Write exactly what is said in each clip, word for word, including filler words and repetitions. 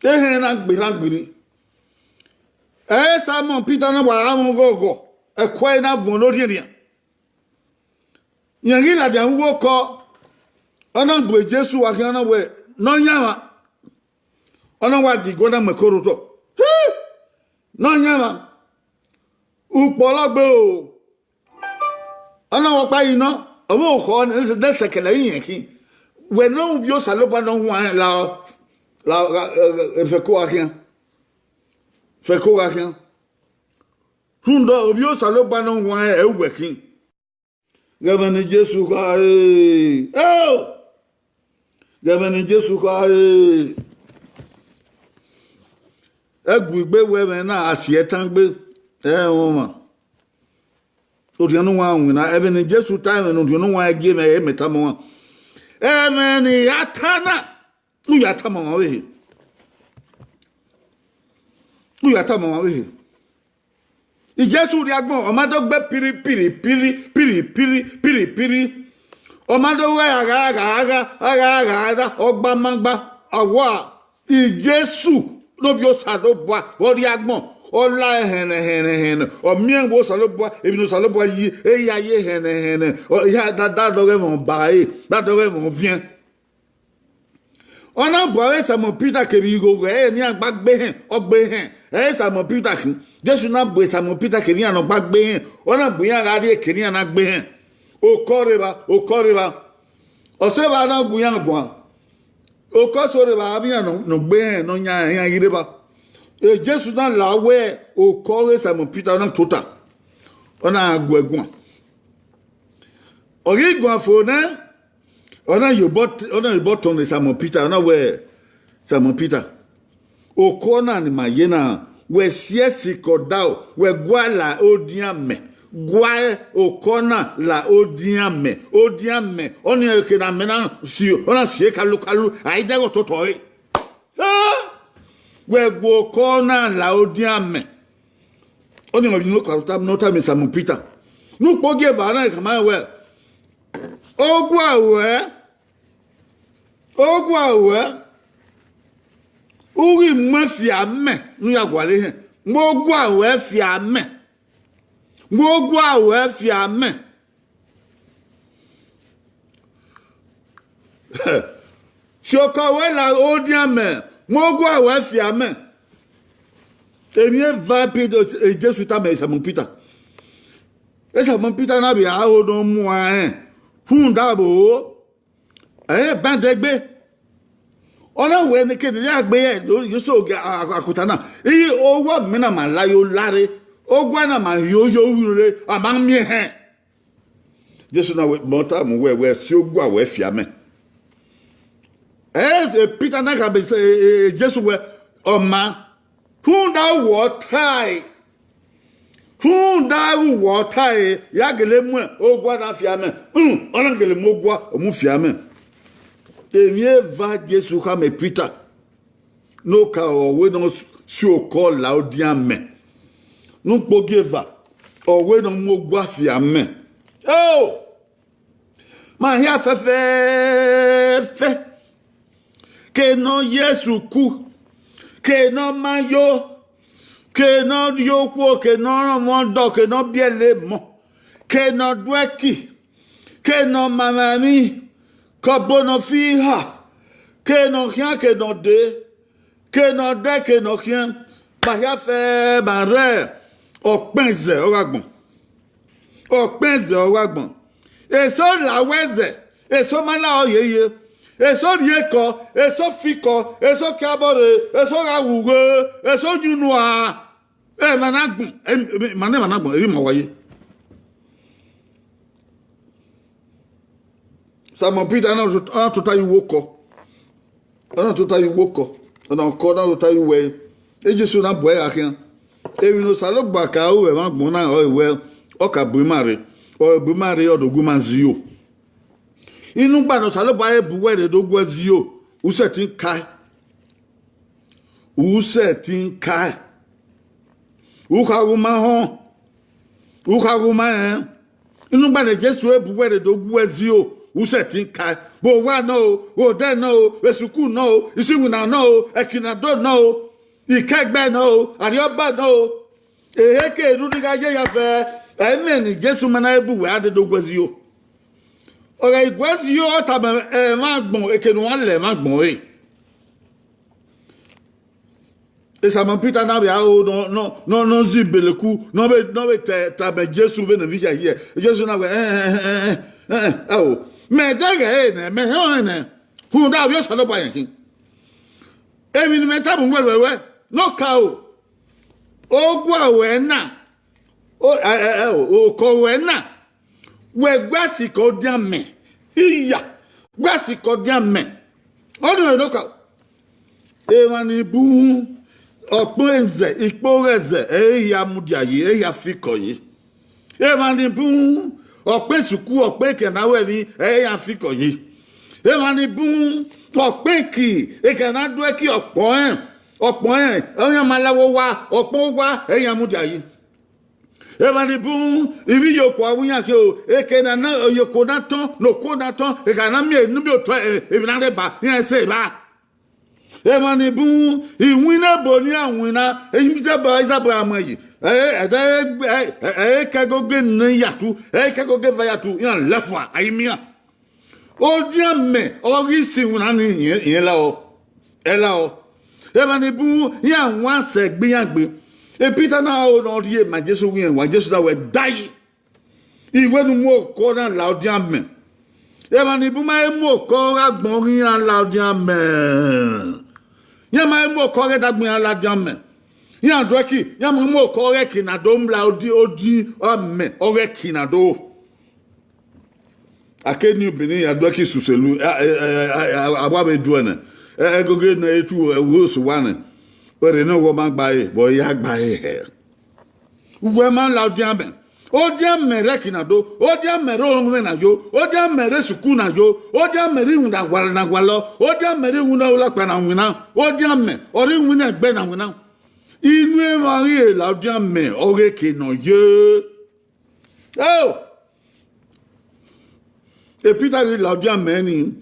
Ehẹn na gberra gbirri. Ẹ, Saimọn Pita na wa ra mwẹ ọghọghọ, ẹkue na vuọn ne orhiẹnrhiẹn. Rẹn ghi ladian vbe uwu okọ, ọ na bu Jesu wa khian, ọ na wẹẹ, Nọyaẹnmwa. Ọ na wa diguẹ, ọ na mu ẹko rre otọ. Hi! Nọyaẹnmwa, ukpọlọ gbe o. Ọ na wa ọkpa yi nọ, ọ vbe okhọ ne sẹkẹlẹ iyẹn khin. Wẹ ne ovbi Osanobua ne ọ huanrẹn la, la, fẹko gha khian. Fẹko gha khian. Rhunmwuda ovbi Osanobua ne ọ huanrẹn ẹ i wẹ khin. Ghẹ ẹmwẹ ne Jesu kha re. Eo! Ghẹ ẹmwẹ ne Jesu kha re. Ẹguigbe wẹ ẹmwẹ na a si ẹtan gbe, ẹ i rẹn ọmwa. Orhiọn ne uwa winna, ẹmwẹ ne Jesu ta, ẹmwẹ ne Orhiọn ne uwa gie mwẹ, ẹ i mẹ tama uwa. Ẹmwẹ ne I ra ta na, u ya tama ọmwa ọvbehe. U ya tama ọmwa ọvbehe. Jesu rrie agbọn, ọ ma do gbe piri, piri, piri, piri, piri, piri, piri. Ọ ma do ghe agha, agha, agha, agha, agha, agha, ọgba ma gba, awa. Jesu ne ovbi Osanobua vbe ọ rrie agbọn, ọ la ẹhẹn ne ẹhẹn ne ẹhẹn ne, ọ miẹn vbe Osanobua, emwi ne Osanobua yi, e ya ye ẹhẹn ne ẹhẹn ne, ọ, ya da, da dọghe ẹmwẹ ọba ẹre, da dọghe ẹmwẹ ọviẹn. Ọ na bu avbe Saimọn Pita kevbe igho ẹre ne iran gba gbe ehẹn, ọ gbe ehẹn, ẹ i re Saimọn Pita khin. Jesu na bu Saimọn Pita kevbe iran ne ọ gba gbe ehẹn, ọ na bu iran gha rrie eke ne iran na gbe ehẹn. Okọ rre evba, okọ rre evba. Ọ sẹ evba na gu iran guan. Okọ eso rre evba avbe iran ne ọ gbe ehẹn ne ọ yan iran ghi rre evba. Jesu na la wẹẹ okọ ọghe Saimọn Pita na tota, ọ na gu ẹre guan. Ọ ghi guan fo nẹ, ọ na ye obọ, ọ na ye obọ tọn ne Saimọn Pita, ọ na wẹẹ, Saimọn Pita, okọ na ne ima ye na, wẹ si ẹe sikẹ ọdaro, wẹ gua la odian mẹ, gua okọ na la odian mẹ, odian mẹ, ọnii ọre eke ne amẹ na si, ọ na si ẹe kalukalu, a i dẹghe ototọ ẹre. Wẹ gua okọ na la odian mẹ. Ọnii ọre emwi ne okaro ta, ne ọ tama Saimọn Pita. Ne ukpogieva na khama rẹn wẹẹ, Ogua ruẹ, ogua ruẹ, u ghi mu ẹn fi amẹ ne u ya gualọ ehẹn, mu ogua ruẹ fi amẹ, mu ogua ruẹ fi amẹ. Si okọ ruẹ la odian mẹ, mu ogua ruẹ fi amẹ. Emwi eva Jesu tama Saimọn Pita. Saimọn Pita na vbe aro ne ọ muan rẹn rhunmwuda vbo, ẹ i ban dẹ egbe. Ọ na wẹ ne kene ya gbe ye so akota na, I, owa mẹ na ma la yo lare, ogua na ma yo yo rure, a ma miẹn ehẹn. Jesu na wẹ, mẹ ọ tama uwẹ wẹẹ, si ogua ruẹ fi amẹ. Ẹ, Pita na khama Jesu wẹẹ, Ọma, rhunmwuda uwẹ ọ tae, rhunmwuda uwẹ ọ tae, ya gele mu ogua na fi amẹ. Ọ na gele mu ogua, ọ mu fi amẹ. Emwi eva Jesu khama Pita ne ọ ka, ọ wẹ ne ọ si okọ la odian mẹ, ne ukpogieva, ọ wẹ ne ọ mu ogua fi amẹ. Eo! Ma hia fẹfẹfẹ, ke ne Jesu ku, ke ne ọ ma yo, ke ne ọ rrie okhuo, ke ne ọ rọnmwẹ ọdọ, ke ne ọ biẹlẹ emọ, ke ne ọ do ẹki, ke ne ọ ma emwa emwi, ke ọbo ne ọ fi ha, ke ne ọ khian, ke ne ọ dee, ke ne ọ dẹ, ke ne ọ khian, ma hia fẹ ma rre ọkpẹn zẹ ọ gha gbọn. Ọkpẹn zẹ ọ gha gbọn. Eso la wẹ zẹ, eso ma la ọ yeye, eso rhie kọ, eso fi kọ, eso kiabọ rre, eso gha wu ughe, eso yin unu a. Emwa na gbọn, em-, em-, ma ne emwa na gbọn, erriọ ima wa ye. Saimọn Pita na tota, na tota ye uwu okọ. Ọ na tota ye uwu okọ, ọ na kọ, ọ na tota ye uwu ẹre. Jesu na bu ẹre gha khian. Emwi ne Osanobua ka ru vbe ẹmwẹ agbọn na ọre wẹẹ, ọ ka bu ima rre, ọ bu ima rre, ọ do gu ima zio. Inugba ne Osanobua he bu uwẹ rre do gu uẹ zio, u sẹtin kae. U sẹtin kae. U kha gu ima họn, u kha gu ima rẹn. Inugba ne Jesu he bu uwẹ rre do gu uẹ zio, u sẹtin kae. Vbe owa nọ o, vbe odẹ nọ o, vbe sukuu nọ o, isiwinna nọ o, ẹkinado nọ o, ikẹgbẹ nọ o, arriọba nọ o. Ehe ke erhunmwu gha ye ya vẹ, ẹmwẹ ne Jesu ma na bu wẹ a dede oguẹzio. Ọ gha i guẹzio, ọ tama ẹmwẹ agbọn, eke ne uwa lẹ ẹmwẹ agbọn ẹre. Saimọn Pita na vbe aro nọ, nọ, nọ, nọ zẹ ibeleku, nọ vbe, nọ vbe ta, tama Jesu vbene emwi hia hiẹ. Jesu na wẹẹ, "Ẹn, ẹn, ẹn, ẹn, ẹn, ẹn, ẹo, mẹ dẹghe ẹre nẹ, mẹ họn ẹn nẹ, rhunmwuda ovbi Osanobua rẹn khin. Emwi ne imẹ tama uwẹ wẹ, wẹ, ne ọ ka o, oguaruẹ na, o, ẹ, ẹ, ẹ, o, okọ ruẹ na, wẹ gua sikẹ odian mẹ, iya, gua sikẹ odian mẹ." Ọnii ọre ne ọ ka, emwa ni bun, ọkpẹn ẹzẹ, ikpogho ẹzẹ, ẹ i hia mudia yi, ẹ i hia fikọ yi. Emwa ni bun, ọkpẹn sukuu, ọkpẹn ekian na ru emwi, ẹ i hia fikọ yi. Emwa ni bun, ọkpẹn eki, ekian na do ẹki ọkpọnrẹn, ọkpọnrẹn, ọ yan ma la vbe owa, ọkpẹn owa, ẹ i hia mudia yi. Emwa ni bun, ivbi iyoko a wu iran khin o, eke ne a na, iyoko na tọn, ne okuo na tọn, eke a na miẹn enu miẹn otọ, e, emwi na rre ba, iran i sẹ evba. Emwa ni bun, iwinna ebo ne iran winna, izabọ, izabọ a mu ẹn yi. Ẹ, ẹ, ẹ, ẹ, ẹ, ẹ, ẹ, kẹgoge ne ya tu, ẹ, kẹgoge va ya tu, iran lẹfua, a i miẹn iran. Odian mẹ, ọ ghi si iwinna ni, irẹn, irẹn lahọ, ẹ lahọ. Emwa ni bun, iran wan sẹ egbe iran gbe. E Pita na aro ne ọ rhie ma Jesu wẹ irẹn wa, Jesu na wẹẹ, "Dayi, I wẹ ne u mu okọ na la odian mẹ." Emwa ni bun ma he mu okọ gha gbọn ghe iran la odian mẹ. Iran ma he mu okọ ghe dagbọn iran la odian mẹ. Iran do ẹki, iran ma mu okọ ghe eki na do la odi, odi amẹ, ọ ghe eki na do. A ke ni obinrin ya do ẹki suselu, a, a, a wa vbe duẹ nẹ. Ẹ, ẹgoge ne etu ẹvbo osu wa nẹ. Ẹre ne ọghọ ma gba ẹre, vbe ọ ya gba ẹre hẹ. Uwẹ ma la odian mẹ. Odian mẹ rre eki na do, odian mẹ rre orọnmwẹ na yo, odian mẹ rre sukuu na yo, odian mẹ rre iwinna gualọ na gualọ, odian mẹ rre iwinna olakpa na winna, odian mẹ ọre iwinna ẹgbẹ na winna. Inu emwa ghi la odian mẹ ọghe eke ne ọ ye. Eo! E Pita ghi la odian mẹ ni,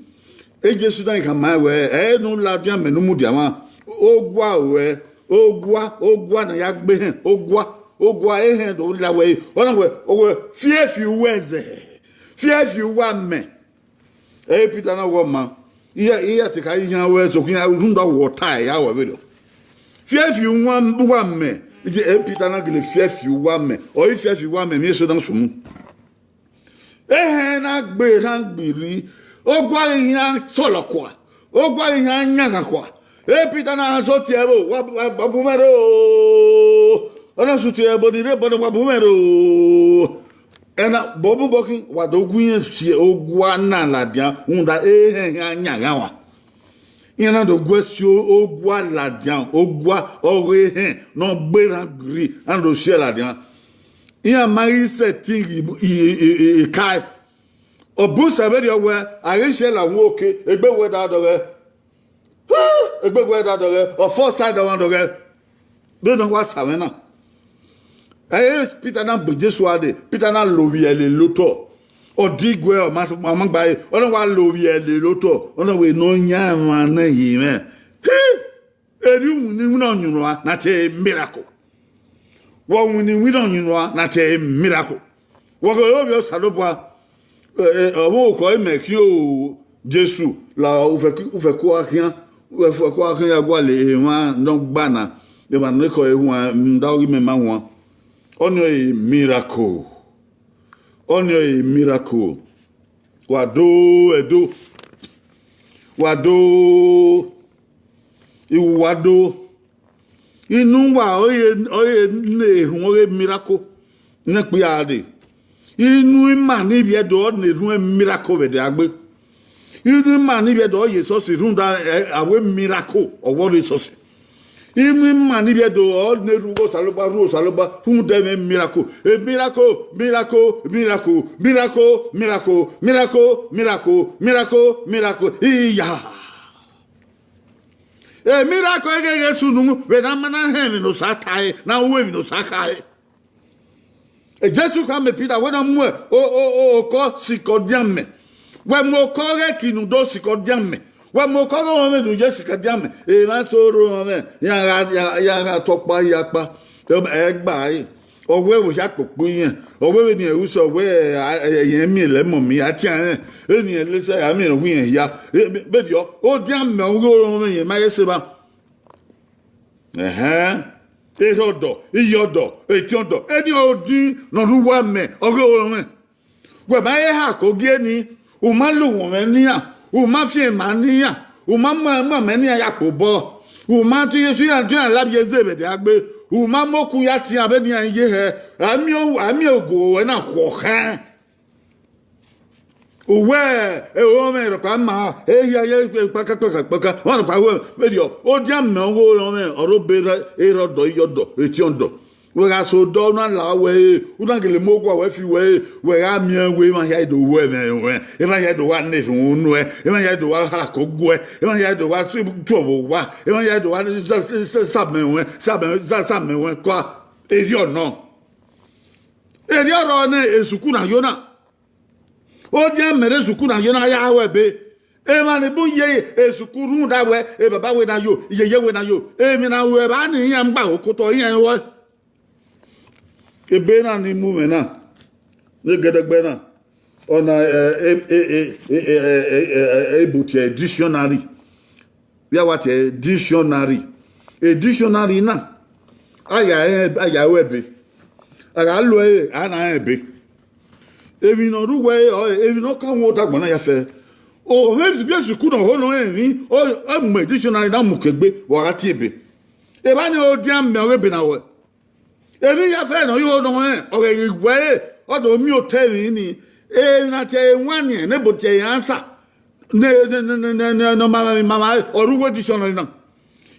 e Jesu na khama ẹn wẹẹ, ẹ ne u la odian mẹ ne u mudia mwa, ogua ruẹ, ogua, ogua ne a ya gbe ehẹn, ogua, ogua ehẹn do la wẹ, ọ na wẹ, ọ wẹ, fiẹfiẹ uwẹ zẹ, fiẹfiẹ uwa mẹ. Ẹ, Pita na wẹ ọ ma, iran, iran te ka iran wẹ, sokpan iran rhunmwuda wẹ ọ tae ya wẹ vberriọ. Fiẹfiẹ uwa, uwa mẹ, ẹ, Pita na gele fiẹfiẹ uwa mẹ, ọ i fiẹfiẹ uwa mẹ, emwi eso na sunu. Ehẹn na gbe erhan gbirri, ogua ghi iran sọlọ kua, ogua ghi iran yanghan kua. E Pita na sẹ tie ẹvbo, wa bu, wa bu mwẹ rre o. Ọ na sẹ tie ẹvbo ni rre ẹbọ na, wa bu mwẹ rre o. Ẹna, bọbubọ khin, wa do gu irẹn si ogua na ladian, rhunmwuda ehẹn iran yanghan wa. Iran na do gu ẹe si ogua ladian, ogua ọghe ehẹn ne ọ gbe erhan gbirri, a na do si ẹe ladian. Iran ma ghi sẹtin ghi, i, i, i, i kae. Ọ bu sẹ vberriọ wẹẹ, a ghi si ẹe la uhunmwu oke, egbe wẹ da dọghẹ. Egbe wẹ da dọghẹ, ọ fọ side ọmwa dọghẹ. Vbene ọ wa sa mwẹ na. Ẹ, Pita na bu Jesu a dee, Pita na lovbiẹ lele otọ. Ọ diguẹ, ọ ma, ọ ma gba ẹe, ọ na wa lovbiẹ lele otọ, ọ na wẹẹ, Nọyaẹnmwa, ne I mwẹ. Hi! Erriọ iwinna, iwinna ọyunnuan na te miracle. Wẹ winna iwinna ọyunnuan na te miracle. Wẹ ghe ovbi Osanobua, ẹ, ẹ, ọmọ okọ imẹ khian o, Jesu, la ufẹki-, ufẹko a khian, ufẹko a khian ya gualọ emwa ne ọ gba na, emwa ne ọ khọ huan, rhunmwuda ọghe imẹ ma huan. Ọnii ọre miracle. Ọnii ọre miracle. Wa do, ẹdo. Wa do, iwu wa do. Inu uwa ọre, ọre ne erhunmwu ọghe miracle ne ẹkpo ya dee. Inu ima ni vbiẹ do, ọ na erhunmwu miracle vbe ẹdẹ a gbe. Inu ima ni vbiẹ do, ọ ye esọsi rhunmwuda, ẹ, avbe miracle ọvbọrre esọsi. Inu ima ni vbiẹ do, ọ na erhunmwu Osanobua, rhunmwuda Osanobua, rhunmwuda ẹmwẹ miracle. E miracle, miracle, miracle, miracle, miracle, miracle, miracle, miracle, miracle, iya. E miracle egheghe sunu vbe ne a ma na họn emwi ne Osa tae, ne a ru emwi ne Osa khare. E Jesu khama Pita wẹẹ ne ọ mu o, o, o, okọ sikẹ odian mẹ. Wẹ mu okọ ọghe eki ne u do sikẹ ọdian mẹ, wẹ mu okọ ọghe ọmwẹ ne u ye sikẹ ọdian mẹ, emwa eso rre ọmwẹ, iran gha, iran gha tọ ọkpa hia ọkpa, ẹ gba ẹre. Ọ wẹ vbe hia kpokpo irẹn, ọ wẹ vbene irẹn ru sẹ, ọ wẹ, ẹ, ẹ, irẹn miẹn lẹ mọ mẹ, a tian rẹn, eni ẹn lese a miẹn ne ọ wẹ irẹn hia. Vberriọ, ọdian mẹ ọghe ọmwẹ irẹn ma ye sẹ evba. Ẹhẹn, erha ọdọ, iye ọdọ, etiẹn ọdọ, eni odin ne ọ rre uwu amẹ ọghe ọmwẹ. Wẹ ma he ha ko gie ni, u ma la uwọnmwẹ ne iran, u ma fian ima ne iran, u ma mu, mu amẹ ne iran ya kpe obọ, u ma tue iran, tue iran la vbiẹ zẹ vbe ẹdẹ agbe, u ma mu okun ya tie iran vbene iran ye hẹ, a miẹn, a miẹn ogo ruẹ na khuọ khẹn. Uwẹ, ẹmwẹ rhọkpa ma, ehia ye kpaka, kpaka, kpaka, ọmwa rhọkpa wẹ, vberriọ, ọdian mẹ ọghe ọmwẹ, ọ rre obọ erha ọdọ, iye ọdọ, etiẹn ọdọ. Wẹ gha sẹ odọ, u na la wẹ ẹre, u na gele mu owa wẹ fi wẹ ẹre, wẹ gha miẹn wẹ emwa hia do ru ẹmwẹ ruẹn, emwa hia do wa na erhunmwu nuẹ, emwa hia do wa ha ko guẹ, emwa hia do wa tuẹ vbe owa, emwa hia do wa sa, sa, sa, sa amẹ ruẹn, sa amẹ, sa, sa amẹ ruẹn kua, erriọ nọ. Erriọ rrọọ ne esuku na yo na. Ọdian mẹ rre esuku na yo na ya ru ẹbe. Emwa ni bun ye esuku rhunmwuda wẹ, e baba wẹ na yo, iyeye wẹ na yo. Emwi na ru ẹvba ni iran gba okotọ iran ruẹ. Ebe na ni mu mwẹ na, ne gẹdẹgbẹ na, ọna, ẹ, ebo tie dictionary. Vbe a wa tie dictionary, dictionary na, a ya rẹn, a ya ru ẹbe, a gha lo ẹre, a na rẹn ẹbe. Emwi ne ọ rre uwu ẹre, emwi ne ọ ka wọn otọ agbọn na ya fẹ. Ovbi esuku ne ọ ho nọ rẹn emwi, ọ mu dictionary na mu ke egbe, wa gha tie ebe. Evba ni ọdian mẹ ọghe ebe na ruẹ. Emwi ya fẹ ne ọ yo nọ rẹn, ọ ghẹ ghi wẹ ẹre, ọ do miẹn otọ emwi ni, emwi na tie ẹre wan niẹn, ne ebo tie ẹre ansa, ne, ne, ne, ne, ne, ne ọ ma mwẹ emwi mama ẹre, ọ rre uwu dictionary na.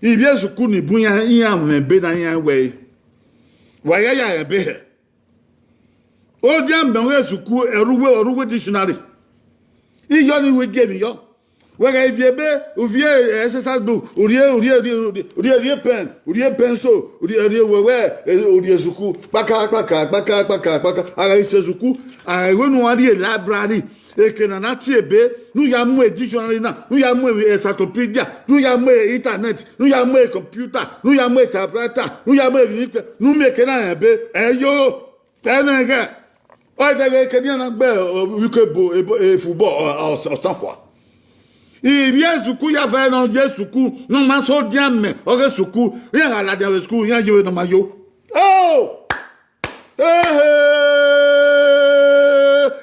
Ivbi esuku ni bun iran, iran mwẹ ebe na iran wẹ ẹre. Wa ya ya rẹn ebe hẹ. Ọdian mẹ ọghe esuku, ọ rre uwu, ọ rre uwu dictionary. Iyọ ni wẹ gie emwi yọ. Wẹ ghẹ viọ ebe, u viọ exercise book, u rhie, u rhie, u rhie, u rhie, u rhie pen, u rhie pencil, u rhie, u rhie wẹ, wẹ, eh, u rhie esuku, kpaka, kpaka, kpaka, kpaka, kpaka. A gha sẹ esuku, a gha wẹ ne uwa rhie library, eke na na tie ebe, ne u ya mu dictionary na, ne u ya mu encyclopedia, ne u ya mu internet, ne u ya mu computer, ne u ya mu typewriter, ne u ya mu emwi ni kpẹ, ne u miẹn eke na rẹn ebe, ẹ yo. Ẹmwẹ ghẹ, ọ dẹghe kene iran na gbe ike ebo, ebo, e football, ọ, ọ, ọ sanfua. Ivbi esuku ya fẹ ne ọ ye esuku, ne ọ ma sẹ ọdian mẹ ọghe esuku, iran gha ladian vbe esuku, iran ye vbe ne ọ ma yo. Oh! Ehe!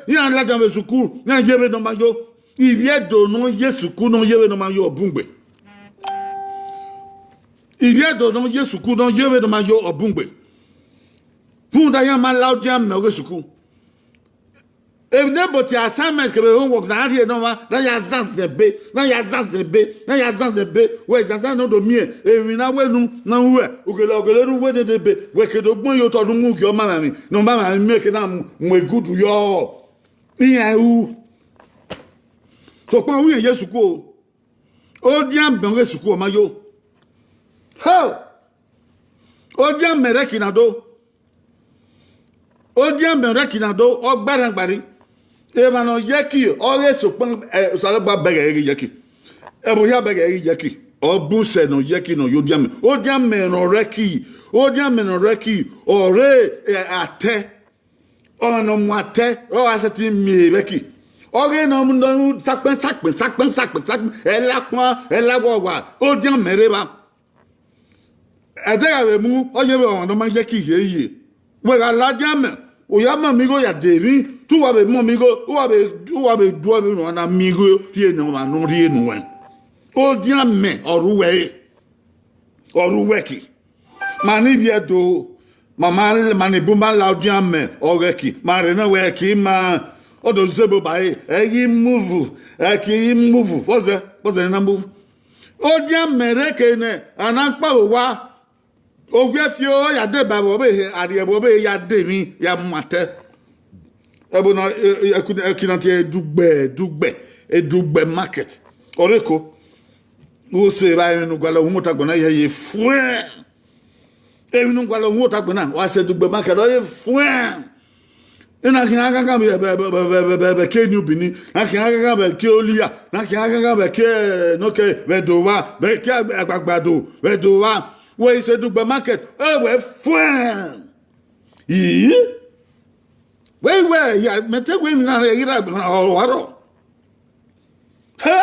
Iran ladian vbe esuku, iran ye vbe ne ọ ma yo. Ivbi Ẹdo ne ọ ye esuku, ne ọ ye vbe ne ọ ma yo, ọ bun gbe. Ivbi Ẹdo ne ọ ye esuku, ne ọ ye vbe ne ọ ma yo, ọ bun gbe. Rhunmwuda iran ma la ọdian mẹ ọghe esuku. Emwi ne ebo tie assignment kevbe homework na rhie ne ọmwa, na ya zan zẹ ebe, na ya zan zẹ ebe, na ya zan zẹ ebe, wẹ zanzan ne u do miẹn emwi na wẹ unu na ruẹ, u gele, ọ gele rre uwu dede ebe, wẹ ke do gbẹn ye otọ ne u mu gie ọmamwaemwi, ne ọmamwaemwi miẹn ke na mu, mu egudu yọ. Iran ru. Sokpan u rẹn ye esuku o. Ọdian mẹ ọghe esuku ọ ma yo. Ho! Ọdian mẹ rẹki na do. Ọdian mẹ rẹki na do, ọ gba rran gba rre. Emwa ne ọ ye ẹki, ọ ghe sokpan, eh, Osanobua bẹghe ẹre ghi ye ẹki. Ẹvbo hia bẹghe ẹre ghi ye ẹki. Ọ bun sẹ ne ọ ye ẹki ne ọ ye ọdian mẹ. Ọdian mẹ ne ọ rẹki, ọdian mẹ ne ọ rẹki, ọ rre, eh, atẹ. Ọmwa ne ọ mu atẹ, ọ gha sẹtin miẹn vbe ẹki. Ọ ghe ne ọ mu, ne ọ mu sakpẹn, sakpẹn, sakpẹn, sakpẹn, sakpẹn, ẹla kpọn, ẹla wawa, ọdian mẹ rre evba. Ẹdẹ gha vbe mu, ọ yevbe ọmwa ne ọ ma ye ẹki hie ye. Wẹ gha ladian mẹ, u ya ma mẹ igho ya de emwi, te uwa vbe mu mẹ igho, uwa vbe, uwa vbe du ẹmwẹ ne uwa na miẹn igho rhie ne ọmwa ne ọ rhie nuẹn. Ọdian mẹ ọ rre uwẹ re, ọ rre uwẹ ẹki. Ma ni vbiẹ do, ma ma, ma ni bun ma la ọdian mẹ ọghe ẹki, ma rhe na wẹ ẹki ma, ọ do zẹ ebo ba ẹre, ẹ ghi muvu, ẹki ghi muvu, vbọzẹ, vbọzẹ ne na muvu. Ọdian mẹ rre ke nẹ, a na kpa vbe owa, owiẹ fi ọ ya deba vbe ọvbehe, a rhie vbe ọvbehe ya de emwi ya mu atẹ. Ẹvbo na, e, e, ẹki, ẹki na tie Dugbe, Dugbe, e Dugbe market. Ọ rre Eko. Wo sẹ evba emwi ne u gualọ hu mota agbọn na, iye ye fuẹn. Emwi ne u gualọ hu mota agbọn na, wa sẹ Dugbe market, ọ ye fuẹn. Ena khian ghangan vbe, vbe, vbe, vbe, vbe, vbe, vbe ke New Benin, na khian ghangan vbe ke Oliya, na khian ghangan vbe ke, eh, nọke, vbe Dova, vbe ke Agbagbado, vbe Dova. Wẹ i sẹ Dugbe market, e wẹ fuẹn. Ii. Wẹ i wẹ, ya, mẹ te wẹ emwi na rre, ghi ra gbe na, ọ, ọ rọ. Hẹ?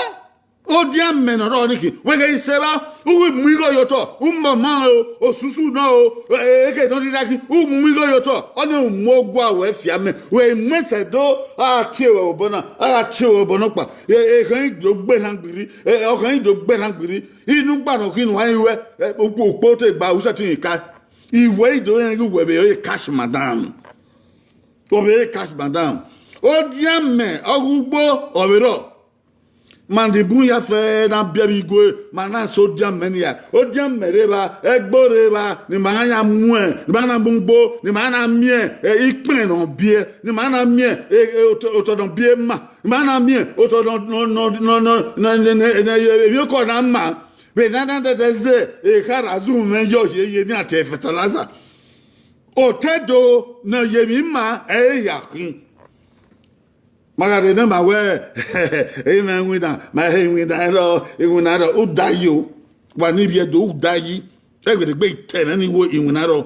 Odian mẹ ne ọ rrọọ ni khin, wẹ ghẹ i sẹ evba, u ghi mu igho ye otọ, u mu ọmọ o, osusu nọ o, e, e, ekhẹ ne ọ rhirhi khin, u mu igho ye otọ, ọnii u mu oguaru ẹre fi amẹ, wẹ i mu ẹsẹ do, a tie ruẹ vbe obọ na, a gha tie ruẹ vbe obọ nọkpa, e, ekhọe i do gbe erhan gbirri, e, ọkhọe i do gbe erhan gbirri, inu gba ne ọ khin ne uwa rinmwian ruẹ, e, ukpo, ukpo te gba, u sẹtin rinmwian ka, iwẹ i do rẹn ghe uwẹ vbe ore cash madam. Ọ vbe ore cash madam. Odian mẹ ọghe ugbo, ọ vbe rrọọ. Ma ni bun ya fẹ na biẹ vbe igue, ma na sẹ odian mẹ nia. Odian mẹ rre evba, ẹgbo rre evba, ne ima ya muẹn, ne ima na mu ugbo, ne ima na miẹn, e, ikpẹn ne ọ biẹ, ne ima na miẹn, e, e, otọ, otọ ne ọ biẹ ma, ne ima na miẹn, otọ ne, ne, emwiokọ na ma. Vbe ne a na dẹdẹ zẹ, e, ekhara zu mwẹ yọ hiehie ne a tie fertilizer. Otẹdo ne ọ ye emwi ma, ẹ i ya khin. Ma gha rhe ne ma wẹ, emwi iwinna, ma he iwinna rrọọ, iwinna rrọọ, u da yi o. Wa ni vbiẹ do, u da yi. Ẹgbẹdẹgbẹ itẹ nẹ ni wo iwinna rrọọ.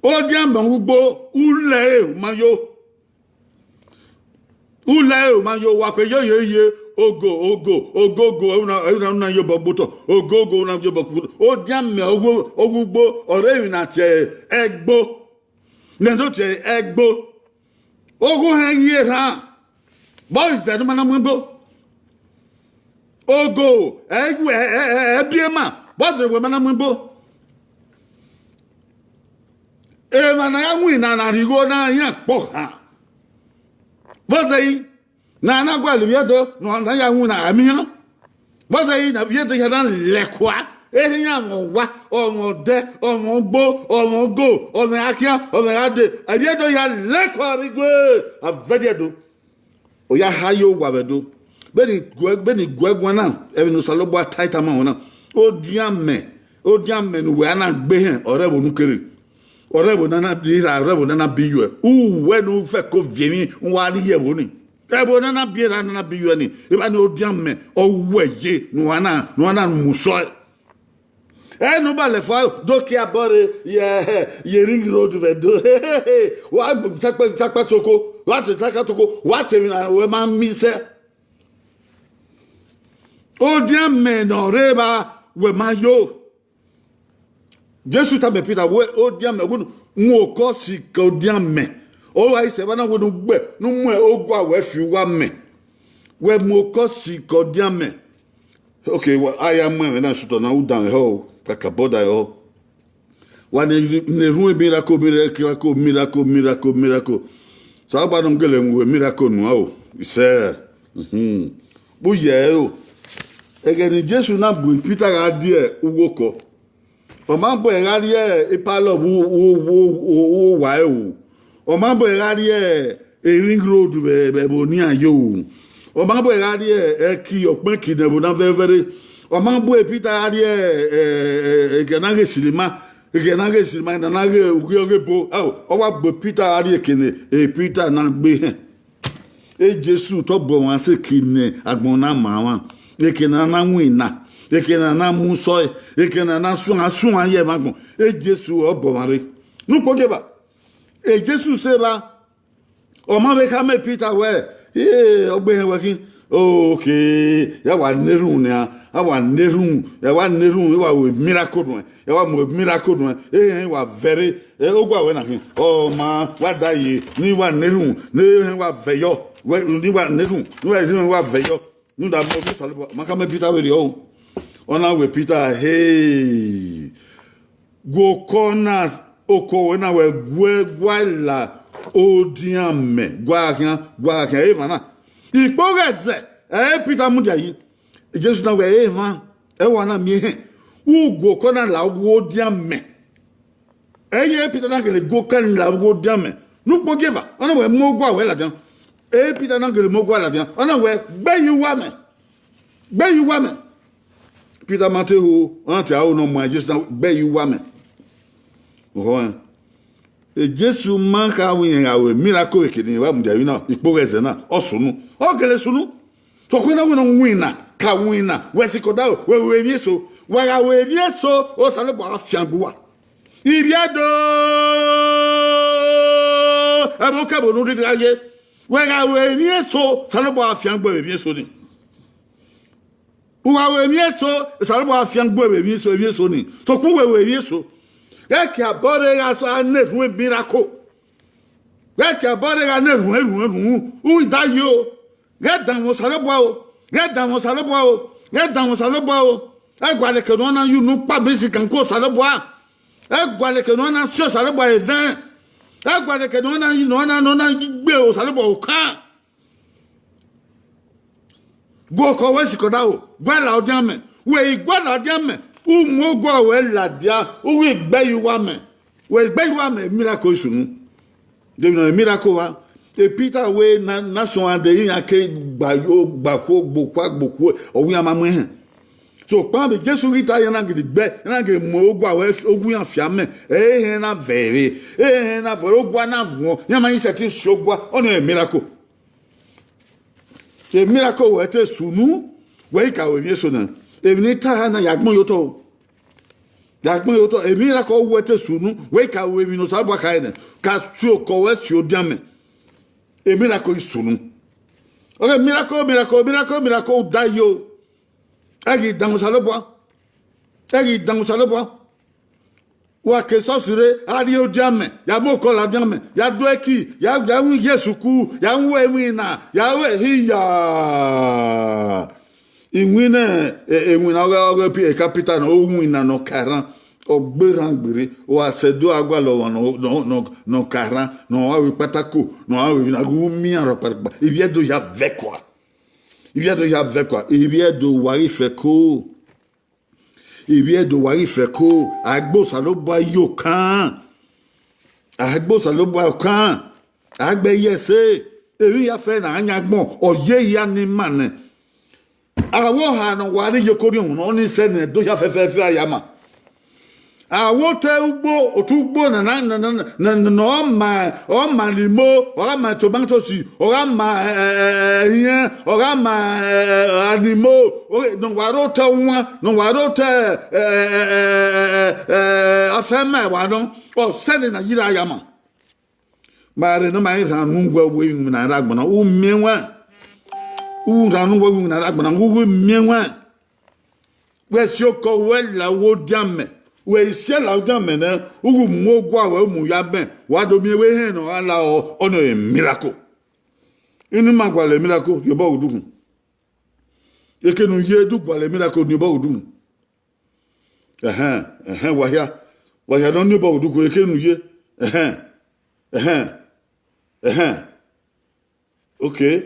Odian mẹ ọghe ugbo, u lẹ ẹre, u ma yo. U lẹ ẹre, u ma yo, wa kue yo, yo, ye, ogo, ogo, ogo, ogo, una, una, una yo bọ gbotọ, ogo, ogo, una yo bọ gbotọ. Odian mẹ ọghe, ọghe ugbo, ọre emwi na tie ẹgbo. Nẹ do tie ẹgbo. Ogho hẹn ghi erhan. Vbọ zẹ ne ma na mu igbo? Ogo, ẹ, ẹ, ẹ, ẹ, ẹ biẹ ma, vbọ zẹ wẹ ma na mu igbo? Emwa ne a ya winna na rhie igho na iran kpọ khan. Vbọ zẹ i, ne a na gualọ ivbi Ẹdo ne a ya winna a miẹn iran. Vbọ zẹ i, ne ivbi Ẹdo hia na lẹkua, erha iran mwẹ ọwa, ọmwẹ ọdẹ, ọmwẹ ogbo, ọmwẹ ogo, ọmwẹ akhian, ọmwẹ ghade, ivbi Ẹdo hia lẹkua vbe igue, avẹdie Ẹdo. Ọ ya ha ye owa vbe Ẹdo. Vbene I guẹ, vbene I guẹ guan na, ẹmwẹ ne Osanobua ta tama ruẹ na. Odian mẹ, odian mẹ ne uwẹ a na gbe hẹn, ọre ẹvbo ne u kere. Ọre ẹvbo ne a na bi ra, ọre ẹvbo ne a na bi yuẹ. Uwẹ ne u fẹko viẹ emwi, u wa rrie ẹvbo ni. Ẹvbo ne a na bi ra, ne a na bi yuẹ ni. Evba ni odian mẹ, ọ wẹ ye, ne uwa na, ne uwa na mu sọe. Ẹ ne u ba lẹ fua do kie abọ rre ye, ye Ring Road vbe Ẹdo. Wa gbe sakpa, sakpa soko, wa te sakpa soko, wa te emwi na wẹ ma mi sẹ. Odian mẹ ne ọ rre evba wẹ ma yo. Jesu tama Pita wẹ, odian mẹ, wẹ mu okọ si ke odian mẹ. Ọ wa i sẹ evba na wẹ ne u gbe, ne u mu oguaru ẹre fi uwu amẹ. Wẹ mu okọ si ke odian mẹ. Ok, wa, a ya mu ẹmwẹ na sutọ na, u danmwehọ o, kakabọ danmwehọ. Wa ne, ne erhunmwu miracle, miracle, miracle, miracle, miracle. Osanobua ne ọ gele mu miracle nuẹn o, isẹ. Mhm. Vbe u ye ẹre o. Ẹghẹ ne Jesu na bu Pita gha die uwu okọ, ọ ma bu ẹre gha rrie ipalọ vbe u-, u-, u-, u-, uwu owa ẹre o. Ọ ma bu ẹre gha rrie e Ring Road vbe, vbe ẹvbo ne iran ye o. Ọ ma bu ẹre gha rrie ẹki ọkpẹn ki ne ẹvbo na vẹvẹrre. Ọ ma bu Pita gha rrie, eh, eh, ẹghẹ ne a ghe sinima, ẹghẹ ne a ghe sinima, ne a na ghe ughi ọghe ebo. Ẹo, ọ wa bu Pita gha rrie eke ne, eh, Pita na gbe hẹn. E Jesu te ọ bu ọmwa sẹ eke ne agbọn na ma mwa, eke ne a na winna, eke ne a na mu sọe, eke ne a na suan, suan ye ẹmwẹ agbọn. E Jesu ọ bu ọmwa rre. Ne ukpo gie evba, e Jesu sẹ evba, ọ ma vbe khama Pita wẹ, ee, ọ gbe hẹn wẹ khin, oke, ya wa na erhunmwu nian, a wa na erhunmwu, ya wa na erhunmwu, e wa ru miracle nuẹn, ya wa mu miracle nuẹn, ehẹn wa vẹ rre, e, oguaru ẹre na khin, ọ ma wa da ye, ne I wa na erhunmwu, ne ehẹn wa vẹ yọ, wẹ, ne I wa na erhunmwu, ne I wa erhunmwu wa vẹ yọ. Rhunmwuda mẹ, Osanobua ma khama Pita vberriọ o. Ọ na wẹ Pita, hey, gu okọ na, okọ wẹ na wẹ guẹ gua la odian mẹ, gua khian, gua khian, emwa na. Ikpogha ẹzẹ, ẹ, Pita mudia yi. Jesu na wẹ, emwa, ẹ wa na miẹn hẹn. U gu okọ na la uwu odian mẹ. Ẹ ye Pita na gele gu okọ na la uwu odian mẹ. Ne ukpo gie evba, ọ na wẹ mu oguaru ẹre ladian. E Pita na gele mu oguaru ladian. Ọ na wẹ, gbe ye uwu amẹ. Gbe ye uwu amẹ. Pita ma te ho, ọ na te aro ne ọ muẹn Jesu na, gbe ye uwu amẹ. Ohọ ẹn. Jesu ma kha wẹ irẹn gha ru miracle vbe eke ne irẹn vbe mudia emwi na, ikpogho ẹzẹ na, ọ sunu. Ọ gele sunu. Sokpan na wẹ ne ọ winna, ka winna, wẹ sikẹ odaro, wẹ ru emwi eso. Wa gha ru emwi eso, Osanobua gha fiangbe uwa. Ivbi Ẹdo, ẹvbo kẹvbo ne u rhirhi gha ye. Wẹ gha ru emwi eso, Osanobua gha fiangbe vbe emwi eso ni. U gha ru emwi eso, Osanobua gha fiangbe vbe emwi eso, emwi eso ni. Sokpan wẹ ru emwi eso. Ghẹ ke abọ rre gha so, a na erhunmwu miracle. Ghẹ ke abọ rre gha na erhunmwu, erhunmwu, erhunmwu, u i da yo. Ghẹ danmwẹ Osanobua o, ghẹ danmwẹ Osanobua o, ghẹ danmwẹ Osanobua o. Ẹ gualọ eke ne ọ na ye unu kpa mẹ sikan ku Osanobua. Ẹ gualọ eke ne ọ na si Osanobua evẹn. Ẹ gualọ eke ne ọ na yi, ne ọ na, ne ọ na gbe Osanobua okan. Gu okọ ruẹ sikẹ odaro, gu ẹe la odian mẹ. Wẹ i gu ẹe la odian mẹ, u mu oguae ruẹ ladian, u ghi gbe ẹe ye uwu amẹ. Wẹ i gbe ẹe ye uwu amẹ, miracle i sunu. Deghẹ ne miracle vba, e Pita wẹ na, na suẹn dee, iran ke gba yo, gba khuo, gba okhuo, gba okhuo, ọ wẹ iran ma mu ehẹn. Sokpan vbe Jesu ghi ta, iran na gele gbe ẹe, iran na gele mu oguae ruẹ, ogu iran fi amẹ, ehẹn na vẹre, ehẹn na vẹre, oguae na vuọn, iran ma i sẹtin si oguae, ọnii ọre miracle. Miracle ruẹ te sunu, wẹ i ka ru emwi eso na. Emwi ne I ta na, ya gbẹn ye otọ o. Ya gbẹn ye otọ, miracle ruẹ te sunu, wẹ i ka ru emwi ne Osanobua khare nẹ, ka si okọ ruẹ si odian mẹ. Miracle i sunu. Ọghe miracle, miracle, miracle, miracle, u da yo. Ẹ ghi danmwẹ Osanobua. Ẹ ghi danmwẹ Osanobua. Wa ke esọsi rre, a rrie odian mẹ, ya mu okọ la odian mẹ, ya do ẹki, ya, ya mu iye sukuu, ya mu emwi na, ya ru ehi ya. Iwinna, e, iwinna ọghe, ọghe pi-, capital na, iwinna ne ọ ka erhan, ọ gbe erhan gberra, wa sẹ do a gualọ ọmwa ne ọ, ne ọ, ne ọ, ne ọ ka erhan, ne ọ gha ru ikpatako, ne ọ gha ru emwi na, ghe u miẹn arhọ kpakpa, ivbi Ẹdo ya vẹ kua. Ivbi Ẹdo ya vẹ kua, ivbi Ẹdo wa ghi fẹ ko. Ivbi Ẹdo wa ghi fẹ ko, a gbe Osanobua ye okan. A gbe Osanobua okan. A gbe ẹe ye ẹse. Emwi ya fẹ ne a yan agbọn, ọ ye hia ne ima nẹ. Avbe oha ne ọ wa rre iyeke orhiọn, ọnii sẹ ne Ẹdo hia fẹfẹfẹ a ya ma. Avbe otọ ugbo, otọ ugbo na, na, na, na, na, na, na, ọ ma, ọ ma limo, ọ gha ma tomatoes, ọ gha ma, eh, eh, eh, ẹhiẹn, ọ gha ma, eh, eh, animo, ọ ghe-, ne ọ wa rre otọ wan, ne ọ wa rre otọ, eh, eh, eh, eh, eh, eh, afẹn ma wa nọ, ọ sẹ ne na yi ra ya ma. Ma rre ne ma i rhan unu wẹ, wẹ iwinna rre agbọn na, u miẹn wẹ. U rhan unu wẹ, wẹ iwinna rre agbọn na, u ghi miẹn wẹ. Wẹ si okọ ruẹ la odian mẹ, wẹ i si ẹe la odian mẹ nẹ, u ghi mu oguae ruẹ mu ya mẹ, wa do miẹn wẹ ehẹn ne ọ gha la ọ, ọnii ọre miracle. Inu ma gualọ miracle, rhie obọ ghe udukhun. Eke ne u ye do gualọ miracle, rhie obọ ghe udukhun. Ẹhẹn, ẹhẹn, wa hia, wa hia ne ọ rhie obọ ghe udukhun, eke ne u ye, ẹhẹn, ẹhẹn, ẹhẹn. Okay.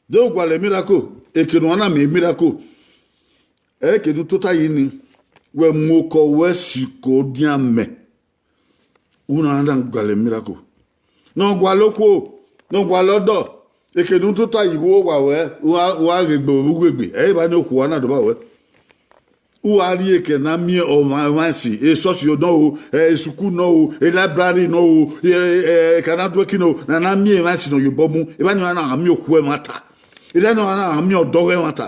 De u gualọ miracle, eke ne u na miẹn miracle. Eke ne u tota yi ni, wẹ mu okọ ruẹ si okọ odian mẹ. U na na gualọ miracle. Ne ọ gualọ okhuo, ne ọ gualọ ọdọ, eke ne u tota yi vbe uwa ruẹ, u gha, u gha ghe egbe vbe uwegbe, ẹ i re evba ne okhuo na do ba ruẹ. U gha rrie eke ne a miẹn ọmwa, ọmwa esi, esọsi nọ o, ẹ, esuku nọ o, e library nọ o, ẹ, ẹ, ẹ, eke a na do ẹki nọ o, ne a na miẹn emwa esi ne ọ ye obọ mu, evba ni na miẹn okhuo ẹmwata. Erha ni na miẹn ọdọ ọghe ẹmwata.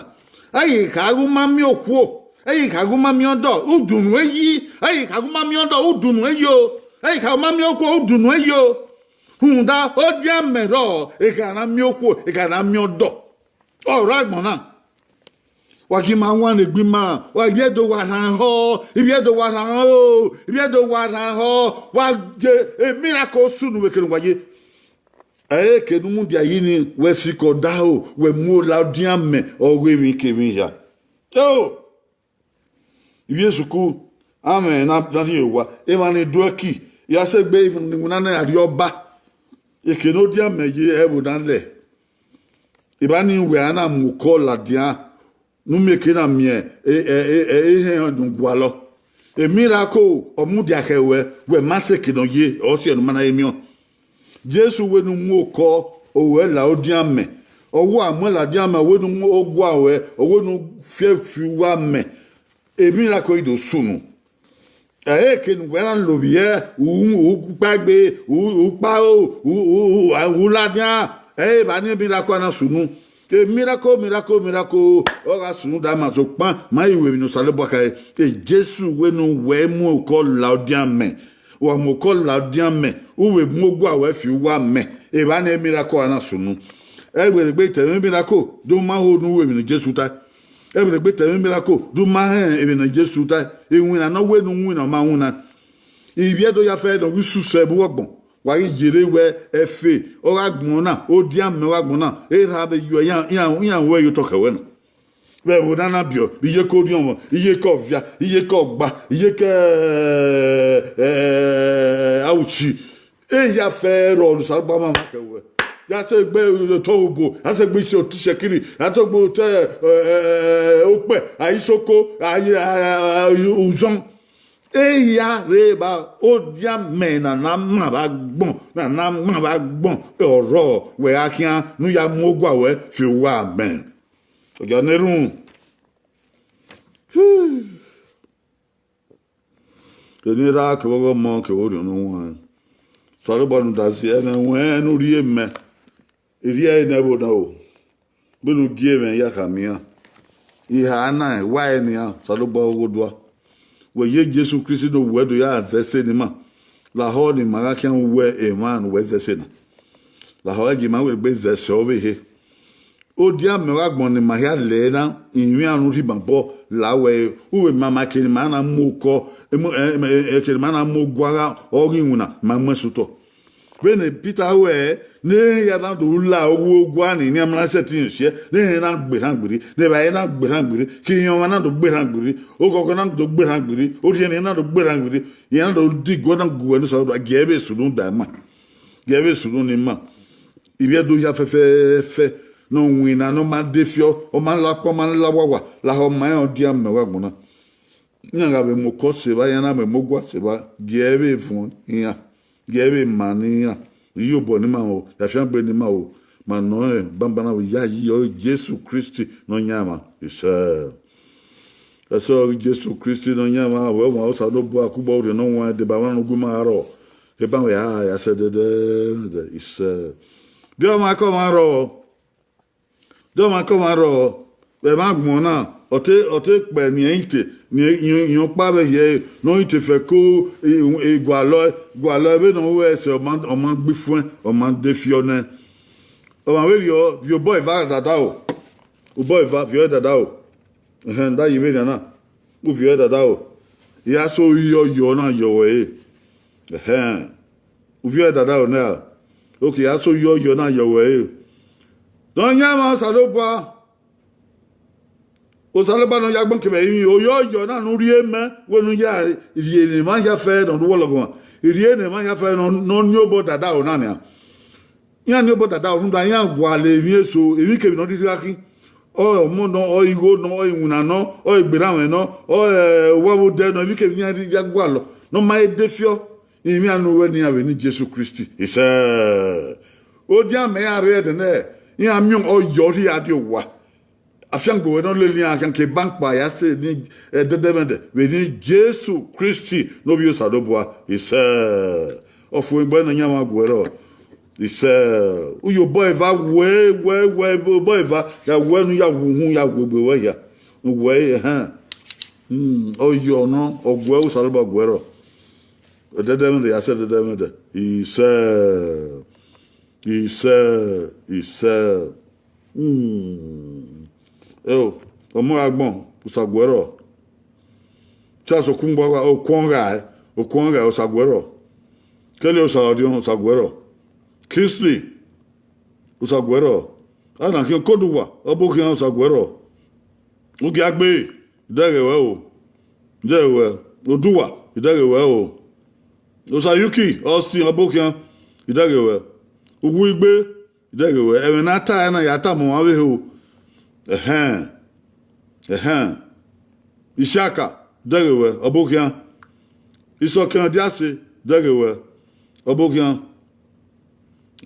Ẹ i ghi kha ghe u ma miẹn okhuo, ẹ i ghi kha ghe u ma miẹn ọdọ, u dunu eyi, ẹ i ghi kha ghe u ma miẹn ọdọ, u dunu eyi o, ẹ i ghi kha ghe u ma miẹn okhuo, u dunu eyi o. Rhunmwuda odian mẹ rrọọ, eke a na miẹn okhuo, eke a na miẹn ọdọ. Ọ rre agbọn na. Wa ghi ma wan egbe ima, wa ivbi Ẹdo wa rhan ehọ, ivbi Ẹdo wa rhan ehọ, ivbi Ẹdo wa rhan ehọ, wa ye emiracle sunu vbe eke ne uwa ye. Ẹ i re eke ne u mudia yi ni, wẹ sikẹ odaro, wẹ mu ola odian mẹ ọghe emwikemwi hia. Eo! Ivbi esuku, amwẹ na, na rhie owa, emwa ni do ẹki, ya sẹ egbe iwinna na ya rrie ọba. Eke ne odian mẹ ye ẹvbo na lẹ. Evba ni wẹ a na mu okọ ladian, ne u mieke na miẹn, e, e, e, e, ehẹn ne u gualọ. Emiracle, ọ mudia khẹ ruẹ, wẹ ma sẹ eke ne ọ ye, ọ siẹ ne u ma na he miẹn. Jesu wẹ ne u mu okọ ruẹ la odian mẹ, ọ wa muẹn ladian mẹ, ọ wẹ ne u mu oguae ruẹ, ọ wẹ ne u fi ẹe fi uwu amẹ. Emiracle i do sunu. Ẹre ke ne uwẹ na lovbiẹ, u, u kpa egbe, u, u kpa aro, u, u, u, u ladian, ẹre evba ni miracle na sunu. Miracle, miracle, miracle, ọ gha sunu da ma sokpan ma i ru emwi ne Osanobua khare. Jesu wẹ ne uwẹ mu okọ la odian mẹ, wa mu okọ la odian mẹ, u vbe mu ogua ruẹ fi uwa mẹ, evba ni miracle na sunu. Ẹgbẹregbe te ẹmwẹ miracle do ma ho ne u ru emwi ne Jesu tae. Ẹgbẹregbe te ẹmwẹ miracle do ma họn emwi ne Jesu tae. Iwinna ne ọ wẹ ne u winna, ọ ma winna. Ivbi Ẹdo ya fẹ ne ọ ghi susẹ bu ọgbọn, wa ghi yerre wẹ ẹfe ọ gha gbọn na, odian mẹ ọ gha gbọn na, erha vbe yọ iran, iran, iran ruẹ ye otọ khẹ wẹ nọ. Vbe ẹvbo na na biẹ, iyeke orhiọnmwẹ, iyeke ọvia, iyeke ọgba, iyeke, ẹ, ẹ, auchi. Eya fẹ rọ ne Osanobua ma ma kẹ wẹ. Ya sẹ gbe otọ obo, ya sẹ gbe isi otọ isekiri, ya sẹ gbe otọ, ẹ, ẹ, ẹ, okpẹ, aisoko, uzọn. Eya rre evba, odian mẹ ne a na ma vbe agbọn, ne a na ma vbe agbọn, ọrọ wẹ gha khian ne u ya mu ogua ruẹ fi uwa mẹ. Ọ gia na erhunmwu. Eni erha kevbe ọghe ọmọ kevbe Orhiọn Ne Ọ Huanrẹn. Osanobua ne u da zẹ ẹmwẹ ruẹn ne u rhie mẹ, I rhie ẹre nẹ ẹvbo na o, vbene u gie mwẹ ya khama iran. I ha na wa ẹre nian, Osanobua ọghe odua. Wẹ ye Jesu Kristi ne ovbi uwẹ do ya zẹ ẹse ne ima, lahọ ne ima gha khian ru uwẹ emwa ne uwẹ zẹ ẹse na. Lahọ ẹgie ima wẹ egbe zẹ ẹse ọvbehe. Odian mẹ gha gbọn ne ima hia lẹ na, ivbi iran ne u rhie ima obọ la wẹ, u vbe ma ma eke ne ima na mu okọ, emu, ẹ, ẹ, eke ne ima na mu ogua gha, ọ ghi winna, ima mu ẹse otọ. Vbene Pita wẹ, ne ehẹn ya na do la ogua ni, ne a ma na sẹtin siẹ, ne ehẹn na gberhan gberri, ne evbare na gberhan gberri, ke iran ọmwa na do gberhan gberri, oghọghọ na do gberhan gberri, orhiẹnrhiẹn na do gberhan gberri, iran na do diguọ na gu uwẹ ne Osanobua, gie ẹre vbe sunu da ima, gie ẹre vbe sunu ne ima. Ivbi Ẹdo hia fẹfẹfẹ, ne ọ winna, ne ọ ma de fiọ, ọ ma la ọkpa, ọ ma la wawa, lahọ ma rẹn odian mẹ gha gbọn na. Iran gha vbe mu okọ sẹ evba, iran na vbe mu ogua sẹ evba, gie ẹre vbe vuọn iran, gie ẹre vbe ma ne iran, iyobọ ne ima ho, afiangbe ne ima ho, ma nọ rẹn banbanna vbe iyayi ọghe Jesu Kristi Nọyaẹnmwa. Isẹ. Ẹsẹ ọghe Jesu Kristi Nọyaẹnmwa, wẹ wan Osanobua, kugbe Orhiọn Ne Ọ Huanrẹn deba mwẹ ne u gu ima rrọọ, ebanmwẹ a ya sẹ dẹdẹdẹ. Isẹ. De ọmwa ke ọmwa rrọọ. De ọmwa ke ọmwa rrọọ, vbe ẹmwẹ agbọn na, ọ te, ọ te kpẹ ne irẹn te, ne irẹn, irẹn ọkpa vbe hiẹ ẹre, ne ọ i te fẹ ko, e, e, gualọ, gualọ vbene ọ ru ẹsẹ, ọ ma, ọ ma gbe ifuẹn, ọ ma de fiọ nẹ. Ọmwa vberriọ, viọ obọ eva dadaro, obọ eva viọ dadaro. Ẹhẹn, da ye vberriọ na, u viọ dadaro. I ya so yọ yọ na yọ wẹ ẹre. Ẹhẹn. U viọ dadaro nẹ ra? Oke, a so yọ yọ na yọ wẹ ẹre. Nọyaẹnmwa Osanobua, Osanobua ne ọ ya agbọn kevbe ẹrinmwi, oyọ yọ na ne u rhie mẹ, wẹ ne u ya rhie ne emwa hia fẹ ne ọ rre uwọlọghọmwa, I rhie ne emwa hia fẹ ne ọ, ne ọ ni obọ dadaro na nian. Iran ni obọ dadaro rhunmwuda iran gualọ emwi eso, emwikemwi ne ọ rhirhi gha khin. Ọ ọmọ nọ, ọ igho nọ, ọ iwinna nọ, ọ egberranmwẹ nọ, ọ, ẹ, owa vbe odẹ nọ, emwikemwi ne iran rhirhi ya gualọ, ne ọ ma he de fiọ. Ivbi iran ne uwẹ ne iran vbe ne Jesu Kristi. Isẹ. Odian mẹ iran rre ẹdẹ nẹ, iran miẹn ọyọ rhie a die owa. Afiangbe ruẹ ne ọ lele iran khian ke eba ọkpa ya sẹ ni ẹdẹdẹmwẹdẹ vbe eni Jesu Kristi ne Ovbi Osanobua. Isẹ. Ọfumwegbe Nọyaẹnmwa guẹ rrọọ. Isẹ. U ye obọ eva wẹ, wẹ, wẹ, obọ eva ya wẹ ne u ya wu uhunmwu ya wu egbe ruẹ hia. Wẹ, ẹhẹn. Hmm, ọyọ nọ, ọ guẹ, Osanobua guẹ rrọọ. Ẹdẹdẹmwẹdẹ ya sẹ ẹdẹdẹmwẹdẹ. Isẹ. Isẹ. Isẹ. Hmm. Eo, ọmọ gha gbọn, Osa guẹ rrọọ. Charles Okungbọgha, Okuọnghae, Okuọnghae, Osa guẹ rrọọ. Kẹlẹ Osa Ọdiọn, Osa guẹ rrọọ. Kingsley, Osa guẹ rrọọ. Ana khian Koduwa, Ọbokhian, Osa guẹ rrọọ. Ugiagbe, I dẹghe ruẹ o. I dẹghe ruẹ. Oduwa, I dẹghe ruẹ o. Osayuki, Austin, Ọbokhian, I dẹghe ruẹ. Uwuigbe, I dẹghe ruẹ. Ẹmwẹ ne a ta ẹre na ya tama ọmwa ọvbehe o. Ẹhẹn. Ẹhẹn. Isiaka, I dẹghe ruẹ, Ọbokhian. Isọkẹn Ọdiase, I dẹghe ruẹ, Ọbokhian.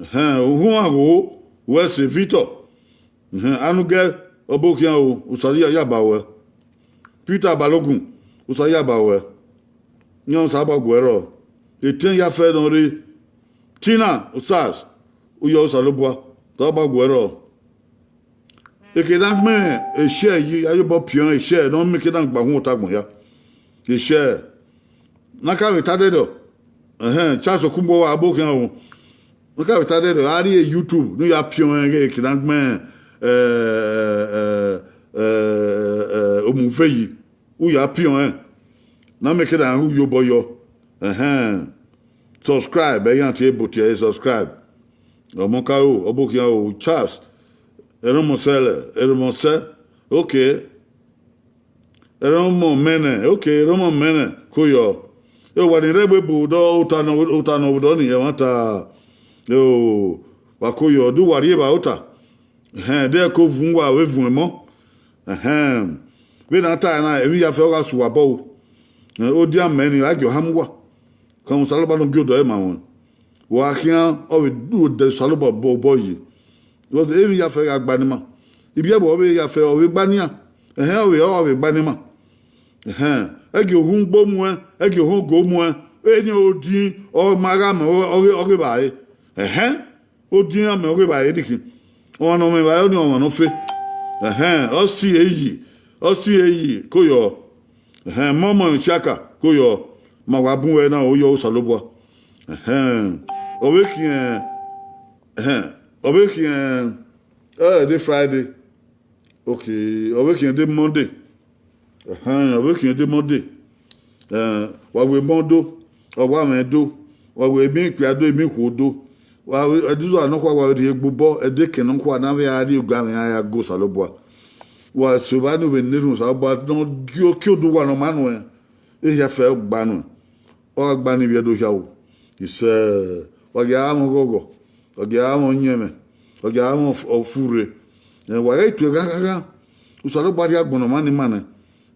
Ẹhẹn, uhunmwu agho, wẹ sẹ Victor. Ẹhẹn, Anugẹ, Ọbokhian o, Osa ya, ya ba ruẹ. Peter Balogun, Osa ya ba ruẹ. Iran Osanobua guẹ rrọọ. Etẹn ya fẹ nọ rre. Tina Osas, u yọ Osanobua, Osanobua guẹ rrọọ. Eke ne a gbẹn eshare yi, a ye obọ piọn eshare ne ọ miẹn eke na gba uhunmwu ota agbọn hia. Eshare. Ne a ka vbe ta dẹdẹ, ẹhẹn, Charles Okunbo wa abo khian o. Ne a ka vbe ta dẹdẹ, a rrie YouTube, ne u ya piọn ẹn ghe eke ne a gbẹn, eh, eh, eh, eh, Omuve yi. U ya piọn ẹn. Ne a miẹn eke na u ye obọ yọ. Ẹhẹn. Subscribe, ẹ i gha tie ebo tie ẹre subscribe. Ọmọ ka ro, ọ bu khian o, Charles. Erọnmwọsẹ lẹ, erọnmwọsẹ. Okay. Erọnmwọ mẹ nẹ, okay, erọnmwọ mẹ nẹ, ko yọ. E wa ni rre egbe bu dọ ota nọ, ota nọ vbe dọ ni, ẹmwata. O, wa ko yọ, do wa rhie evba ota. Ẹhẹn, de ẹko vun wa vbe vun emọ. Ẹhẹn. Vbene a ta na, emwi ya fẹ ọ gha su wa bọ o. Ẹn, odian mẹ ni, a gie ohan mu uwa. Ka Osanobua ne ọ gie odẹ ma ruẹn. Wa khian, ọ vbe du odẹ Osanobua obọ, obọ yi. Because emwi ya fẹ gha gba ne ima. Ibiẹbọ ọ vbe ya fẹ, ọ vbe gba nian. Ẹhẹn, ọ vbe, ọ vbe gba ne ima. Ẹhẹn, ẹ gie ohunmwu ugbo muẹn, ẹ gie ohunmwu ogo muẹn, eni odin, ọ ma gha mẹ, ọ, ọ ghe, ọ ghe vba re. Ẹhẹn. Odian mẹ ọghe evbare niki. Ọmwa ne ọ mwẹ evbare ọnii ọmwa ne ọ fe. Ẹhẹn, ọ si e yi, ọ si e yi, ko yọ. Ẹhẹn, mọmọ Isiaka, ko yọ. Ma wa bun wẹ na, o yọ Osanobua. Ẹhẹn, ọ vbe khian, ẹhẹn, ọ vbe khian, ẹ de Friday. Okay, ọ vbe khian de Monday. Ẹhẹn, ọ vbe khian de Monday. Ẹn, wa wẹ emọ do, ọ wa mwẹ do, wa wẹ emọ ikpia do, emọ ikhuo do. Wa wẹ ẹdẹ uza nọkhua wa rhie gbe obọ, ẹdẹ ekẹn nọkhua ne avbe a rrie oga mwẹ a ya go Osanobua. Wa sẹ evba ne ovbi ne erhunmwu Osanobua ne ọ gie odu uwa ne ọ ma nuẹn, ehia fẹ gba nuẹn. Ọ gha gba ne ivbi Ẹdo hia ru. Isẹ, wa gie a mwẹ ọghọghọ, wa gie a mwẹ ọyẹnmwẹ, wa gie a mwẹ ọf-, ọfurre. Ẹn, wa ghẹ tue ghan ghan ghan. Osanobua rhie agbọn ne ọ ma ne ima nẹ.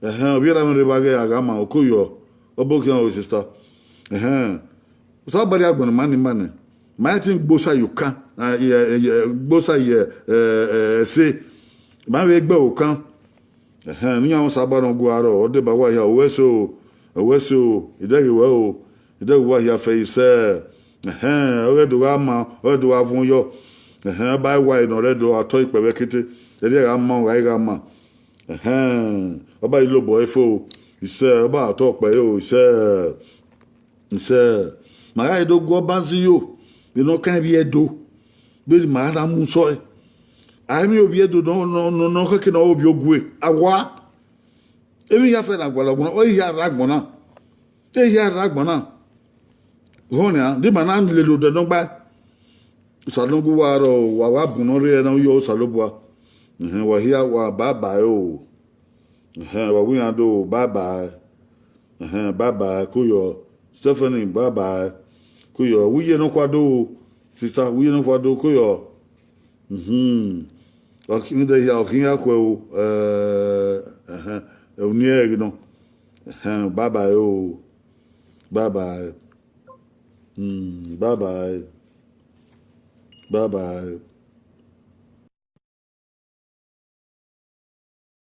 Ẹhẹn, ovbi erha mwẹ rre vbe a ghẹ a gha ma, oko yọ, ọ bọ khian o sister. Ẹhẹn, Osanobua rhie agbọn ne ọ ma ne ima nẹ. Ma i te gbosa ye okan, a, ye, ye, gbosa ye, ẹ, ẹ, ẹse. Ma vbe gbe okan. Ẹhẹn, ne iran Osanobua ne ọ gu aro, ọ deba uwa hia, owẹ so, owẹ so, idẹghe wẹ o, idẹghe uwa hia fẹ isẹ. Ẹhẹn, ọ ghẹ do gha ma, ọ ghẹ do gha vuọn yọ. Ẹhẹn, ọ ba wa ne ọ rre Ẹdo, ọ tọ ikpẹvbẹ kete, ẹrriẹ gha ma, ọ gha i gha ma. Ẹhẹn, ọ ba i lobọ ẹre fo, isẹ, ọ ba tọ kpẹ ẹre o, isẹ. Isẹ, ma gha do gu ọba zẹ iyo, vbene ọ kan ivbi Ẹdo, vbene ma gha na mu sọe. A i miẹn ovbi Ẹdo nọ, nọ, nọ, nọ khẹke ne ọ re ovbi ogue, a wa. Emwi hia fẹ ne a gualọ agbọn na, ọ hia rre agbọn na. E hia rre agbọn na. Họn nian, de ima na lele odẹ nọgbae. Osa ne ọ gu uwa rrọọ, wa wa bun ne ọ rre ẹre ne u yọ Osanobua. Ẹhẹn, wa hia wa bye bye o. Ẹhẹn, wa gu iran do bye bye. Ẹhẹn, bye bye, ko yọ. Stephanie, bye bye. Ko yọ, wẹ iye nọkhua do, sister, wẹ iye nọkhua do, ko yọ. Mhm. Ọ khin de hia, ọ khin ya khuẹ o, eh, ẹhẹn, ẹ uni ẹre ghi nọ. Ẹhẹn, bye bye o. Bye bye. Hmm, bye bye. Bye bye.